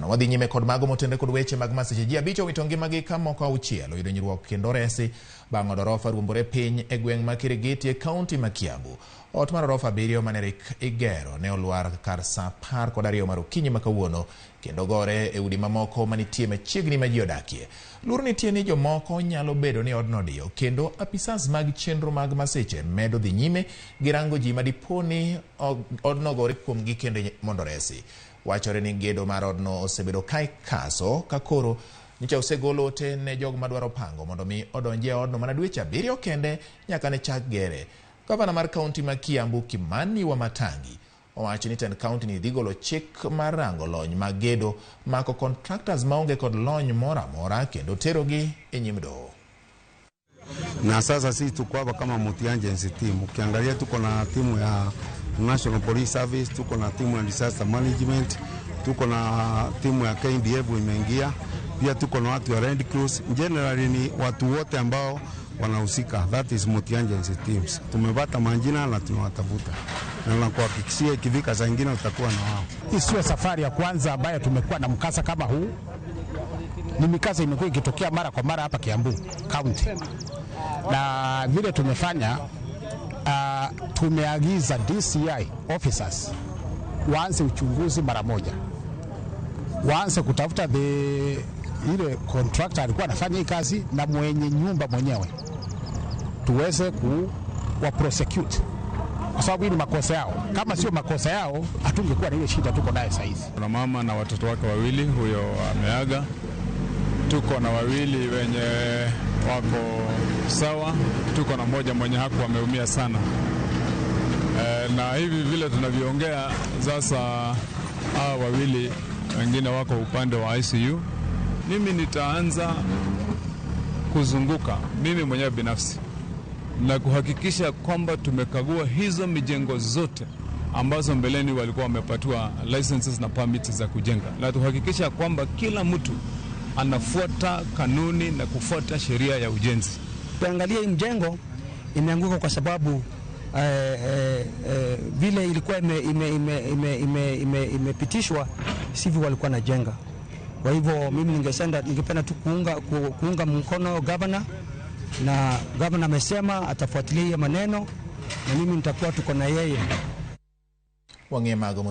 Wadhi nyime kod mago motenore kod weche mag masiche. Ji 5 owito ngimagi ka moko 6 oyudo hinyruok kendo oresi bang' od orofa ruombore piny e gweng' ma Kirigiti e kaunti ma Kiambu. Ot mar orofa 7 mane rik igero ne olwar kar saa 12 mar okinyi ma kawuono kendo gore e udi mamoko manitie machiegni ma ji odakie. Luoro nitie ni jomoko nyalo bedo ni odno odiyo kendo apisas mag chenro mag masiche medo dhi nyime gi rango ji madipo ni odno gore kuomgi kendo mondo oresi. Wachore ni gedo mar odno osebedo ka ikaso ka koro nyocha osegol ote ne jogo madwaro pango mondo mi odonji e odno mana dweche 7 kende nyaka ne chak gere. Gavana mar kaunti ma Kiambu Kimani Wamatangi owacho ni tend kaunti ni dhi golo chik mar rango lony mag gedo, mako contractors maonge kod lony moro amora kendo terogi e nyim doho. Na sasa sisi tuko hapa kama multi-agency team. Ukiangalia tuko na timu ya National Police Service, tuko na timu ya disaster management, tuko na timu ya KDF imeingia, pia tuko na watu wa Red Cross. Generally ni watu wote ambao wanahusika, that is multi-agency teams. Tumepata majina na tunawatafuta, na nakuhakikishia ikifika saa nyingine utakuwa na wao. Hii sio safari ya kwanza ambayo tumekuwa na mkasa kama huu. Ni mikasa imekuwa ikitokea mara kwa mara hapa Kiambu County. Na vile tumefanya, tumeagiza DCI officers waanze uchunguzi mara moja, waanze kutafuta ile contractor alikuwa anafanya hii kazi na mwenye nyumba mwenyewe, tuweze kuwa prosecute, kwa sababu hii ni makosa yao. Kama sio makosa yao hatungekuwa na ile shida tuko nayo sasa hizi. Kuna mama na watoto wake 2, huyo ameaga. Tuko na 2 wenye wako sawa, tuko na mmoja mwenye hakuwa ameumia sana. Na hivi vile tunavyoongea sasa, hawa 2 wengine wako upande wa ICU. Mimi nitaanza kuzunguka mimi mwenyewe binafsi na kuhakikisha kwamba tumekagua hizo mijengo zote ambazo mbeleni walikuwa wamepatiwa licenses na permits za kujenga, na tuhakikisha kwamba kila mtu anafuata kanuni na kufuata sheria ya ujenzi. Tuangalie hii mjengo imeanguka kwa sababu vile ilikuwa imepitishwa sivyo walikuwa wanajenga. Kwa hivyo mimi ningependa tu kuunga mkono governor, na governor amesema atafuatilia maneno na mimi nitakuwa tuko na yeye. Wang'e mago.